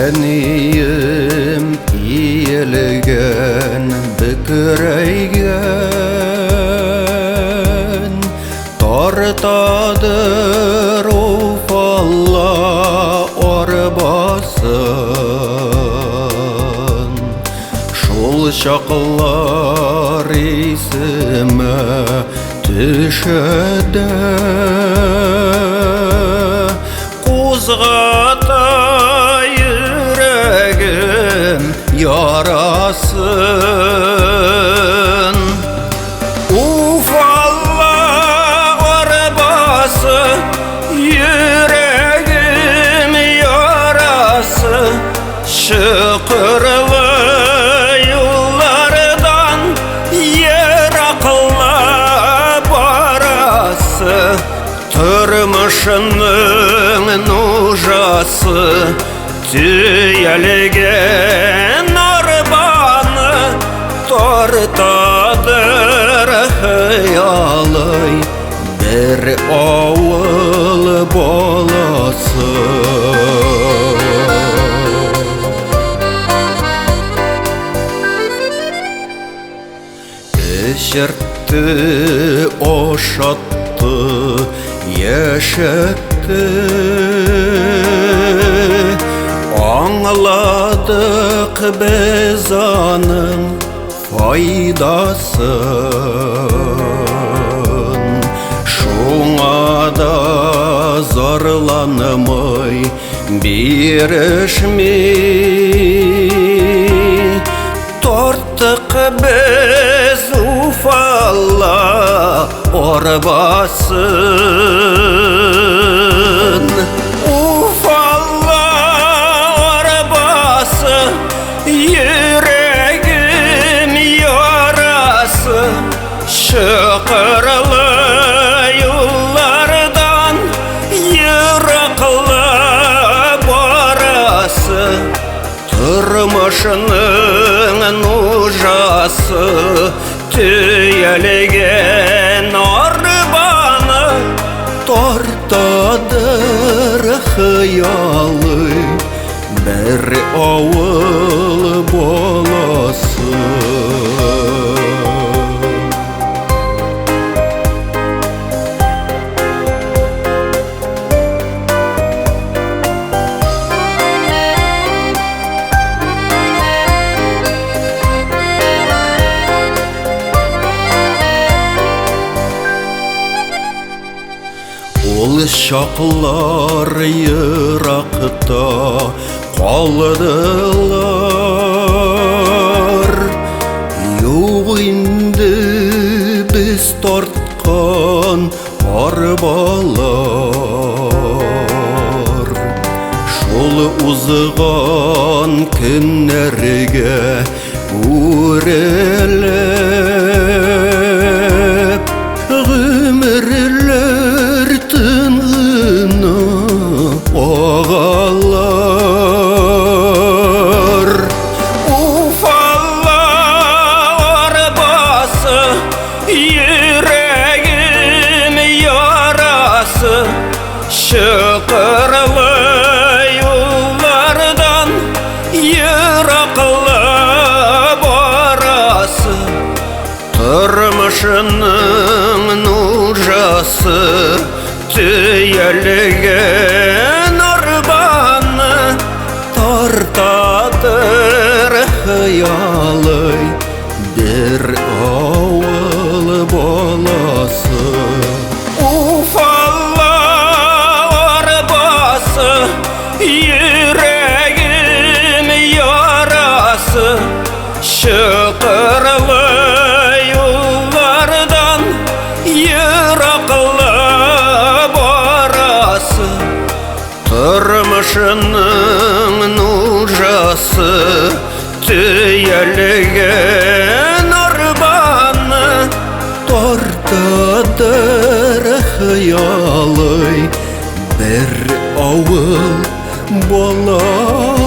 Әнием иелгән, бөкрәйгән, тартадыр уфалла арбасын. Шул чаклар исемә төшә дә, кузгата йөрәгем ярасын. Уфалла арбасы, йөрәгем ярасы, чокырлы юллардан ераклы барасы, тормышының нужасы төялгән арбаны тартадыр хыялый бер авыл баласы. Эчертте, ашатты, яшәтте. Аңладык без аның файдасын. Шуңа да зарланмый, бирешми. Тарттык без уфалла арбасын. Уфалла арбасы, йөрәгем ярасы, чокырлы юллардан ераклы барасы, тормышының нужасы төялгән арбаны тартадыр хыялый бер авыл баласы. Ул чаклар еракта калдылар, юк инде без тарткан арбалар. Шул узган көннәргә үрелеп, гомерләр тын гына агалар. Уфалла арбасы, йөрәгем ярасы, чокырлы юллардан ераклы барасы, тормышының нужасы төялгән арбаны тартадыр хыялый бер авыл баласы. Уфалла арбасы, йөрәгем ярасы, чокырлы юллардан ераклы барасы, тормышының нужасы төялгән хыялый, бер авыл баласы.